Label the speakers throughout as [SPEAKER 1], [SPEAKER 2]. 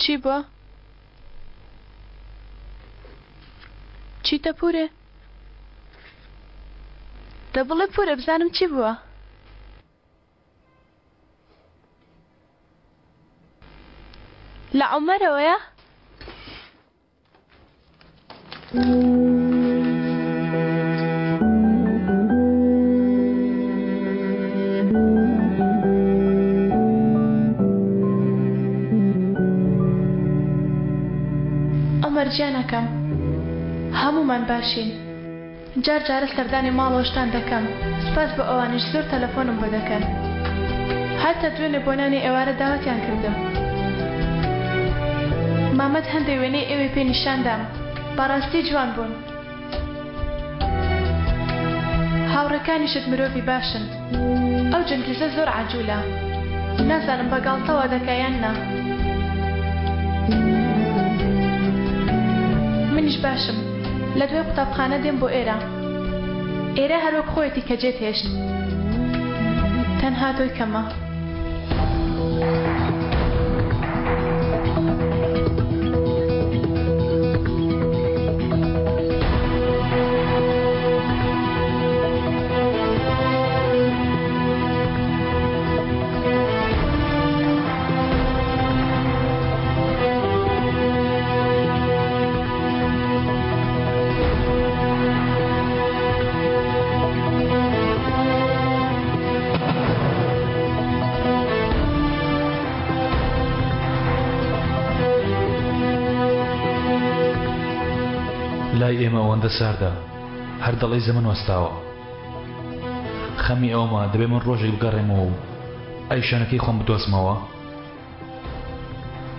[SPEAKER 1] چی بووە؟ چیتە پورێ؟ دە بڵێ پورێ بزانم چی بووە؟ لە عومەرەوەیە؟ عومەر گیانەکەم هەموومان باشین جار جارە سەردانی ماڵەوەشتان دەکەم سوپاس بۆ ئەوانیش زۆر تەلەفۆنم بۆ دەکەن هەتا دوێنێ بۆ نانی ئێوارە داوەتیان کردم مامەد هەندێ وێنەی ئێوەی پێ نیشان دام بەڕاستی جوان بوون هاوڕێکانیشت مرۆڤی باشن ئەو جەنگیزە زۆر عەجولە نازانم بە گاڵتە وا دەکا یان نا منیش باشم لە دوای قوتابخانە دێم بۆ ئێرە ئێرە هەر وەک خۆیەتی کە جێت هێشت تەنها تۆی کەمە.
[SPEAKER 2] لای ئێمە ئەوەندە ساردە هەر دەڵێی زەمەن وەستاوە. خەمی ئەوەمە دەبێ من ڕۆژێک بگەڕێمەوە و ئەیشانەکەی خۆم بدۆزمەوە.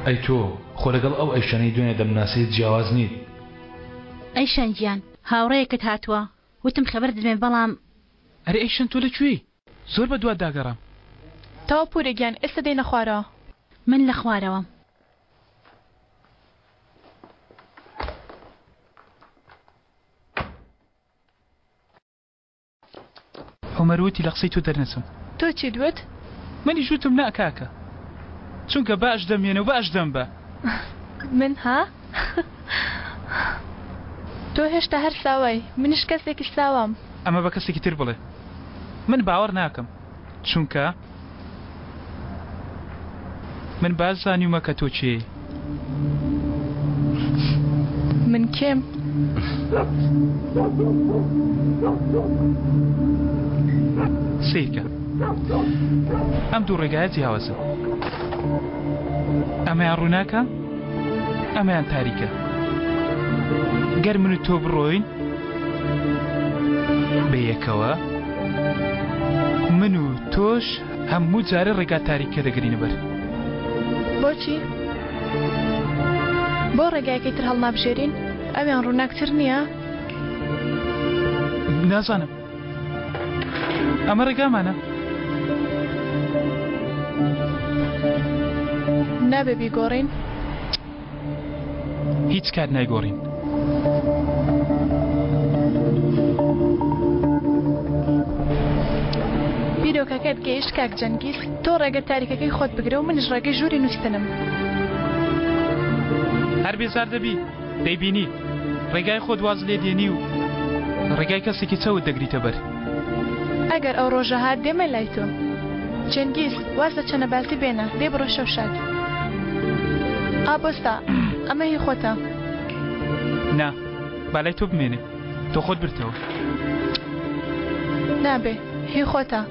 [SPEAKER 2] ئەی تۆ خۆ لەگەڵ ئەو ئەیشانەی دوێنێ دەمناسیت جیاواز نیت.
[SPEAKER 3] ئەیشان گیان هاوڕێیەکت هاتووە وتم خەبەر دەدەمێ بەڵام.
[SPEAKER 4] ئەرێ ئەیشان تۆ لە کوێی؟ زۆر بە دواتدا گەڕام.
[SPEAKER 1] تەواو پورێ گیان ئێستا دێینە خوارەوە.
[SPEAKER 3] من لە خوارەوەم.
[SPEAKER 4] عومەر وتی لە قسەی تۆ دەرنەچم.
[SPEAKER 1] تۆ چیت وت؟
[SPEAKER 4] منیش وتم نا کاکە. چونکە باش دەمهێنە و باش دەمبە.
[SPEAKER 1] من ها؟ تۆ هێشتا هەر ساوای، منیش کەسێکی ساوام.
[SPEAKER 4] ئەمە بە کەسێکی تر بڵێ. من باوەڕ ناکەم. چونکە من باش زانیومە کە تۆ کێی.
[SPEAKER 1] من کێم؟
[SPEAKER 4] سەیرکە ئەم دوو ڕێگایە جیاوازن. ئەمەیان ڕووناکە، ئەمەیان تاریکە. گەر من و تۆ بڕۆین بەیەکەوە، من و تۆش هەموو جارێ ڕێگا تاریکە دەگرینە بەر.
[SPEAKER 1] بۆچی؟ بۆ ڕێگایەکی تر هەڵنابژێرین؟ ئەویان ڕووناکتر نییە؟
[SPEAKER 4] نازانم. ئەمە ڕێگامانە.
[SPEAKER 1] نابێ بیگۆڕین؟
[SPEAKER 4] هیچ کات نایگۆڕین.
[SPEAKER 1] بیرۆکەکەت گەیشت کاک جەنگیز، تۆ ڕێگە تاریکەکەی خۆت بگرە و منیش ڕێگەی ژووری نووستنم.
[SPEAKER 4] هەر بێزار دەبی، دەیبینی، ڕێگای خۆت واز لێ دێنی و ڕێگای کەسێکی چەوت دەگریتە بەر.
[SPEAKER 1] ئەگەر ئەو ڕۆژە هات دێمە لای تۆ. جەنگیز، واز لە چەنەبازی بێنە، دەی بڕۆ شەو شاد. ئا بۆستا، ئەمە هی خۆتە.
[SPEAKER 4] نا، با لای تۆ بمێنێ، تۆ خۆت بردتەوە.
[SPEAKER 1] نابێ، هی خۆتە.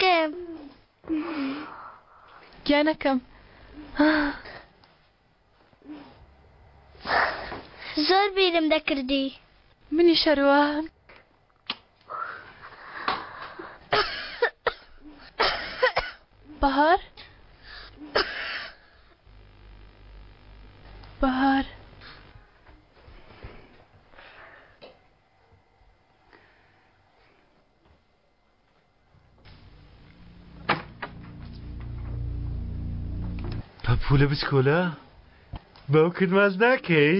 [SPEAKER 5] گیانەکەم.
[SPEAKER 1] گیانەکەم.
[SPEAKER 5] زۆر بیرم دەکردی.
[SPEAKER 1] منیش هەروا. بەهار بەهار.
[SPEAKER 6] پەپوولە بچکۆلە باوکت ماچ ناکەی؟